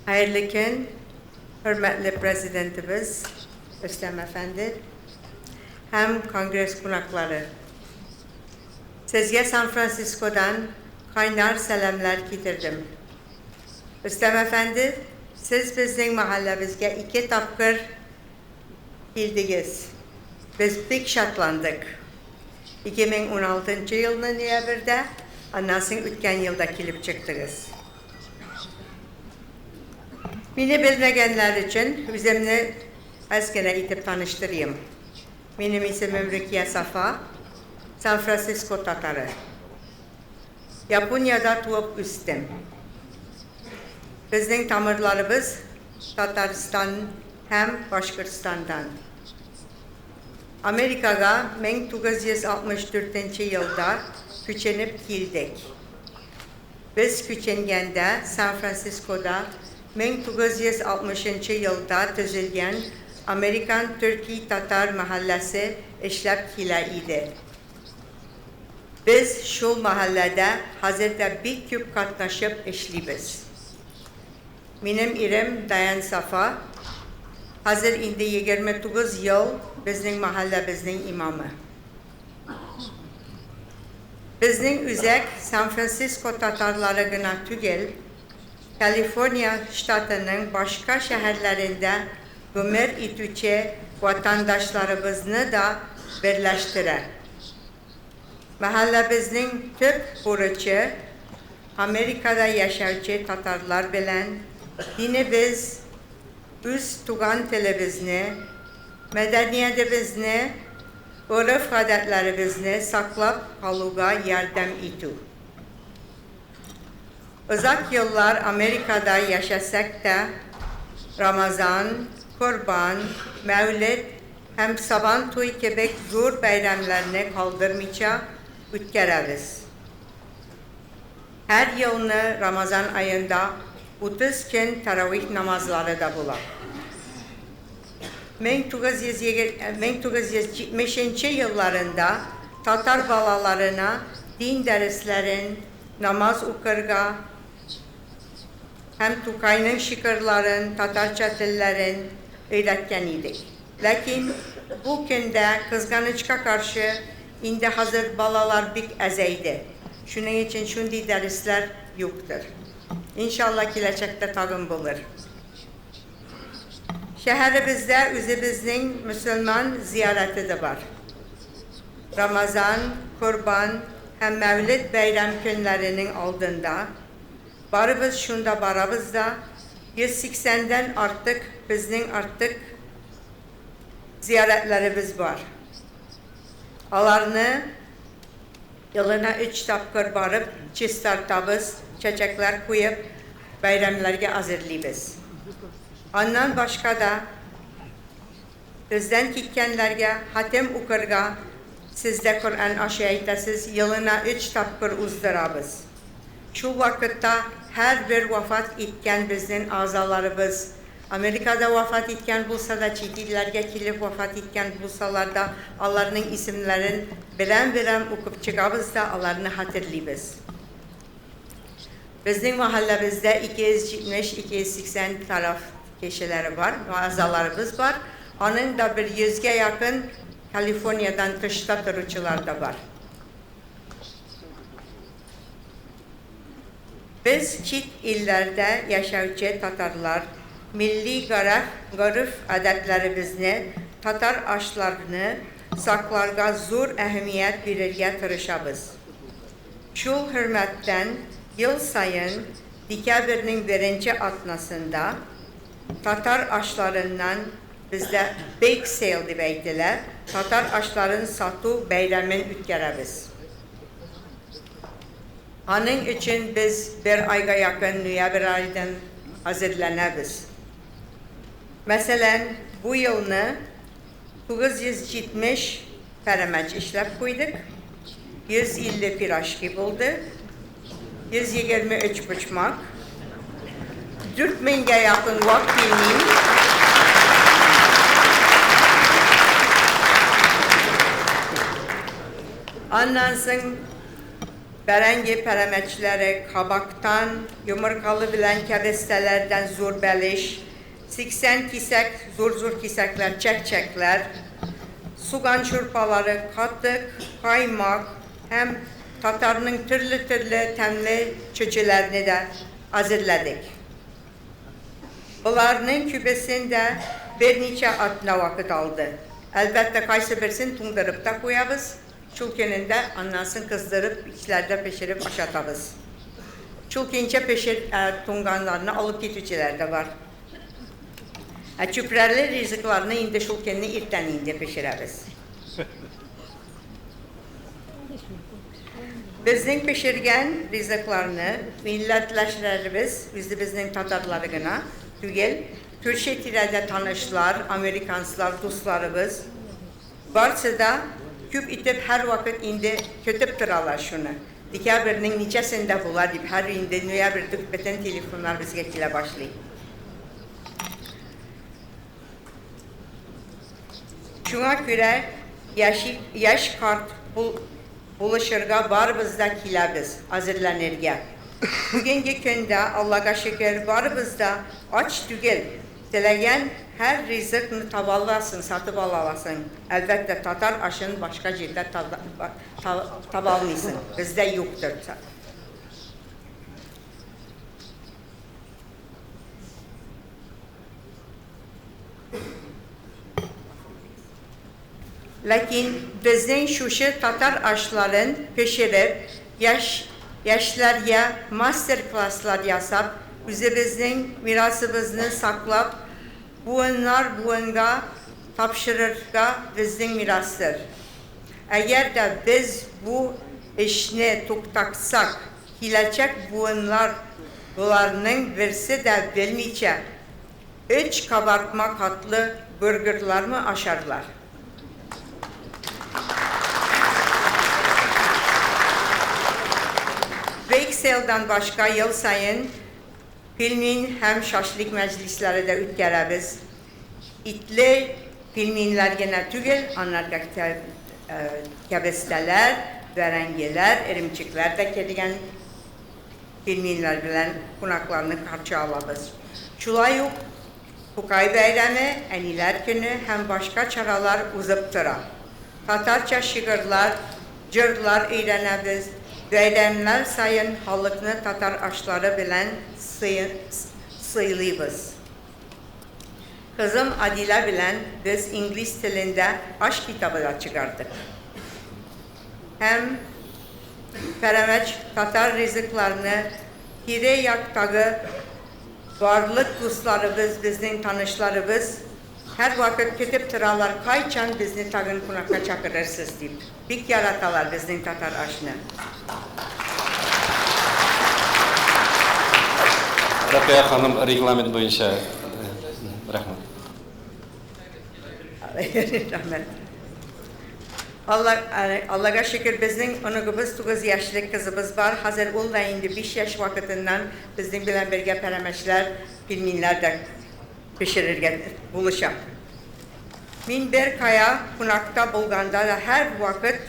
Хәерле көн, хөрмәтле президентыбыз Рөстәм әфәнде һәм конгресс кунаклары. Сезгә Сан-Францискодан кайнар сәламләр китердем. Рөстәм әфәнде, сез безнең мәхәлләбезгә ике тапкыр килдегез. Без бик шатландык. 2016 елны ноябрьдә, аннан соң үткән елда килеп чыктыгыз. Мине белмәгәннәр өчен үземне әз генә итеп таныштырыйм. Минем исемем Рөкия Сафа, Сан-Франциско татары. Япониядә туып үстем. Безнең тамырларыбыз Татарстан һәм Башкортстандан. Америкага 1964 нче елда күченеп килдек. Без күченгәндә Сан-Францискода 1960 нчы елда төзелгән Американ төрки-татар мәхәлләсе эшләп килә иде. Без шул мәхәлләдә хәзер дә бик күп катнашып эшлибез. Минем ирем Даян Сафа хәзер инде 29 ел безнең мәхәлләбезнең имамы. Безнең үзәк Сан-Франциско татарлары гына түгел, Калифорния штатының башка шәһәрләрендә гомер итүче ватандашларыбызны да берләштерә. Мәхәлләбезнең төп бурычы, Америкада яшәүче татарлар белән динебез, үз туган телебезне, мәдәниятебезне, гореф-гадәтләребезне саклап калуга ярдәм итү. Озак еллар Америкада яшәсәк тә, Рамазан, Корбан, Мәүлед һәм Сабантуй кебек зур бәйрәмнәрне калдырмыйча үткәрәбез. Һәр елны Рамазан аенда 30 көн тәравих намазлары да була. 1970 нче елларында татар балаларына дин дәресләрен, намаз укырга һәм Тукайның шигырьләрен, татарча телләрен өйрәткән идек. Ләкин бу көндә, кызганычка каршы, инде хәзер балалар бик әзәйде. Шуның өчен шундый дәресләр юктыр. Иншалла, киләчәктә тагын булыр. Шәһәребездә үзебезнең мөселман зияраты да бар. Рамазан, Корбан һәм Мәүлед бәйрәм көннәренең алдында барыбыз шунда барабыз да, 180 дән артык безнең артык зиярәтләребез бар. Аларны елына өч тапкыр барып чистартабыз, чәчәкләр куеп, бәйрәмнәргә әзерлибез. Аннан башка да бездән киткәннәргә хатем укырга, сез дә Коръән ашы әйтәсез, елына өч тапкыр уздырабыз. Шул вакытта һәрбер вафат иткән безнең әгъзаларыбыз, Америкада вафат иткән булса да, чит илләргә килеп вафат иткән булсалар да, аларның исемнәрен берәм-берәм укып чыгабыз да, аларны хәтерлибез. Безнең мәхәлләбездә 270-280 тараф кешеләре бар, әгъзаларыбыз бар. Аның да бер йөзгә якын Калифорниядән тышта торучылар да бар. Без, чит илләрдә яшәүче татарлар, милли гореф, гореф-гадәтләребезне, татар ашларны сакларга зур әһәмият бирергә тырышабыз. Шул хөрмәттән ел саен декабрьнең беренче атнасында татар ашларыннан, бездә bake sale дип әйтелә, татар ашларын сату бәйрәмен үткәрәбез. Аның өчен без бер айга якын ноябрь аеннан әзерләнәбез. Мәсәлән, бу елны 970 пәрәмәч эшләп куйдык, 150 пирожки булды, 123 почмак, 4000 гә якын вак пельмень, Аннан соң. Бәрәңге пәрәмәчләре, кабактан, йомыркалы белән кәбестәләрдән зур бәлеш, 80 кисәк, зур-зур кисәкләр, чәк-чәкләр, суган шурпалары, катык, каймак һәм татарның төрле-төрле тәмле чөҗеләрне дә әзерләдек. Боларның күбесен дә берничә атна вакыт алды. Әлбәттә, кайсы берсен туңдырып та куябыз, шул көнендә аннан соң кыздырып, мичләрдә пешереп ашатабыз. Шул көенчә пешер, туңганнарны алып китүчеләр дә бар. Ә чүпрәле ризыкларны инде шул көнне иртән инде пешерәбез. Безнең пешергән ризыкларны милләтләшләребез, үзебезнең татарлары гына түгел, күрше тирәдә танышлар, американцлар, дусларыбыз, барсы да күп итеп һәрвакыт инде көтеп торалар шуны. Декабрьнең ничәсендә була дип, һәр инде ноябрьдә бөтен телефоннар безгә килә башлый. Шуңа күрә яшь карт булышырга барыбыз да киләбез, әзерләнергә. Бүгенге көндә, Аллага шөкер, барыбыз да ач түгел. Теләгән һәр ризыкны таба аласың, сатып ала аласың. Әлбәттә, татар ашын башка җирдә таба алмыйсың. Бездә юктыр. Ләкин безнең шушы татар ашларын пешереп, яшь яшьләргә мастер-класслар ясап, үзебезнең мирасыбызны саклап, буыннар буынга тапшырырга безнең мирастыр. Әгәр дә без бу эшне туктатсак, киләчәк буыннар боларның берсе дә белмичә, өч кабартма катлы бургерлармы ашарлар? Bake sale'дан башка ел саен пельмень һәм шашлык мәҗлесләре дә үткәрәбез. Итле пельменьләр генә түгел, анарга кәбестәләр, бәрәңгеләр, эремчекләр дә кергән пельменьләр белән кунакларны каршы алабыз. Шулай ук Тукай бәйрәме, Әниләр көне һәм башка чаралар узып тора. Татарча шигырьләр, җырлар өйрәнәбез, бәйрәмнәр саен халыкны татар ашлары белән сыйлыйбыз. Кызым Адилә белән без инглиз телендә аш китабы да чыгардык. Һәм пәрәмәч, татар ризыкларны тирә-яктагы барлык дусларыбыз, безнең танышларыбыз һәрвакыт көтеп торалар, кайчан безне тагын кунакка чакырырсыз дип. Бик яраталар безнең татар ашны. Рәкыя ханым, регламент буенча, рәхмәт. Рәхмәт. Алла, Аллага шөкер, безнең оныгыбыз 9 яшьлек кызыбыз бар. Хәзер ул да инде 5 яшь вакытыннан безнең белән бергә пәрәмәчләр, пельменьләр дә пешерергә булыша. Мин бер кая кунакта булганда да һәр вакыт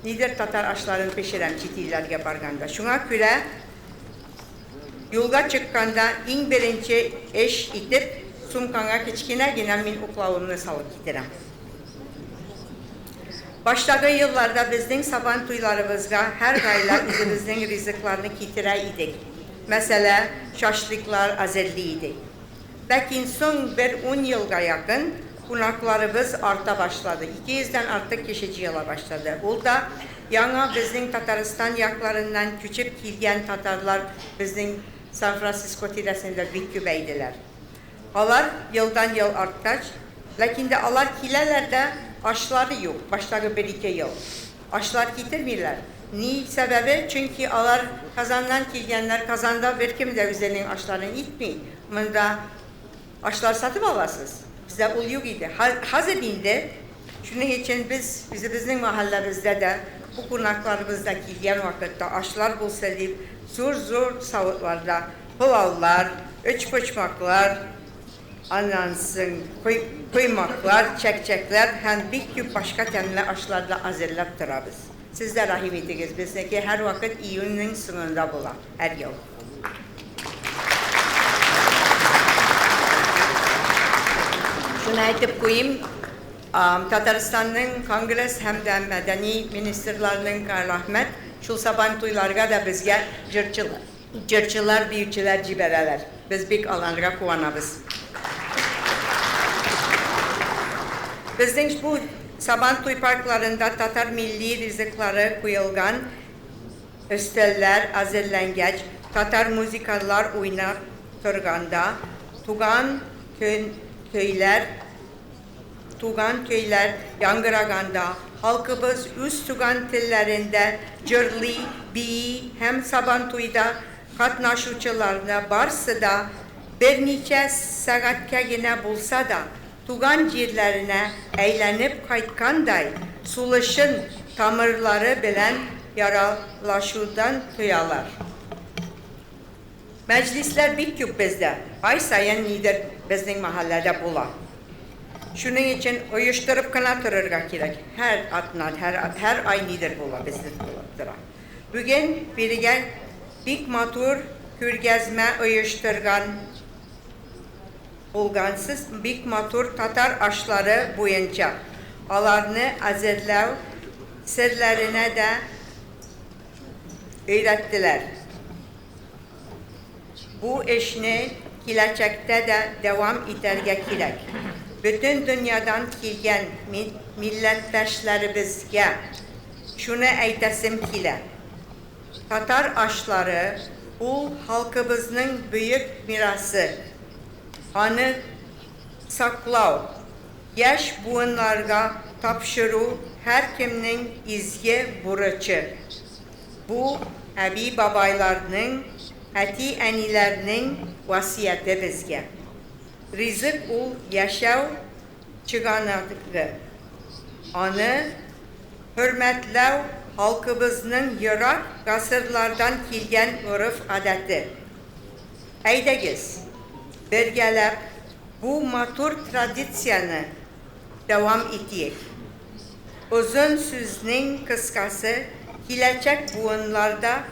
нидер татар ашларын пешерәм чит илләргә барганда. Шуңа күрә юлга чыкканда иң беренче эш итеп сумкаңа кечкенә генә мин уклавымны салып китерәм. Баштагы елларда безнең сабан туйларыбызга һәр гаилә үзебезнең ризыкларны китерә идек. Мәсәлә, шашлыклар әзерли идек. Ләкин соң бер 10 елга якын кунакларыбыз арта башлады. 200дән артык кеше җыела башлады. Ул да яңа безнең Татарстан якларыннан күчеп килгән татарлар безнең Сан-Франциско тирәсендә бик күбәйделәр. Алар елдан-ел арткач, ләкин дә алар киләләр дә, ашлары юк, баштагы бер-ике ел. Ашлар китермиләр. Ни сәбәбе? Чөнки алар Казаннан килгәннәр, Казанда беркем дә үзенең ашларын итми. Монда ашлар сатып аласыз. Бездә ул юк иде. Хәзер инде шуның өчен без үзебезнең мәхәлләбездә дә бу кунакларыбыз да килгән вакытта ашлар булса дип, зур-зур савытларда пылаулар, өчпочмаклар, аннан соң коймаклар, чәкчәкләр һәм бик күп башка тәмле ашлар да әзерләп торабыз. Сез дә рәхим итегез, безнеке һәрвакыт июньнең соңында була, һәр ел. Шуны әйтеп куйыйм, Татарстанның Конгресс һәм дә мәдәни министрларының рәхмәт, шул Сабантуйларга да безгә җырчылар, җырчылар, биючеләр җибәрәләр. Без бик аларга куанабыз. Безнең бу Сабантуй паркларында татар милли ризыклары куелган өстәлләр әзерләнгәч, татар музыкалар уйнап торганда, туган көн көйләр Туган көйләр яңгыраганда, халкыбыз үз туган телләрендә җырлый, бии һәм Сабантуйда катнашучыларны барсы да, берничә сәгатькә генә булса да, туган җирләренә әйләнеп кайткандай, сулышын тамырлары белән яралашудан тоялар. Мәҗлесләр бик күп бездә, ай саен нидер безнең мәхәлләдә була. Шуның өчен оештырып кына торырга кирәк. Һәр атна, һәр, һәр ай нидер була, бездә булып тора. Бүген бирегә бик матур күргәзмә оештырган булгансыз, бик матур татар ашлары буенча. Аларны әзерләү серләренә дә өйрәттеләр. Бу эшне киләчәктә дә дәвам итәргә кирәк. Бөтен дөньядан килгән милләттәшләребезгә шуны әйтәсем килә, татар ашлары, ул халкыбызның бөек мирасы, аны саклау, яшь буыннарга тапшыру һәркемнең изге бурычы. Бу, әби-бабайларның, әти-әниләрнең васыяте безгә. Ризык ул яшәү чыганагы. Аны хөрмәтләү халкыбызның ерак гасырлардан килгән гореф-гадәте. Әйдәгез, бергәләп бу матур традицияне дәвам итик. Озын сүзнең кыскасы, киләчәк буыннар да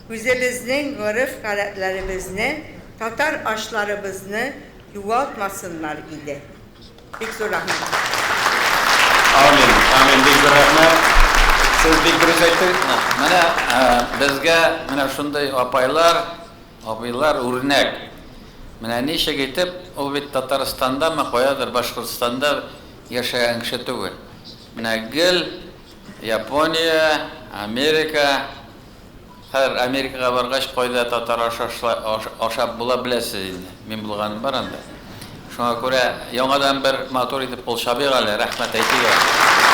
үзебезнең гореф-гадәтләребезне, татар ашларыбызны югалтмасыннар иде. Бик зур рәхмәт. Амин, амин, бик зур рәхмәт. Сез бик дөрес әйттегез. Менә безгә менә шундый апайлар, абыйлар үрнәк. Менә ничек итеп, ул бит Татарстандамы, каядыр Башкортстанда яшәгән кеше түгел. Менә гел Япония, Америка, хәзер Америкага баргач, кайда татар ашы ашап була, беләсез инде. Мин булганым бар анда. Шуңа күрә яңадан бер матур итеп кул чабыйк әле, рәхмәт әйтик әле.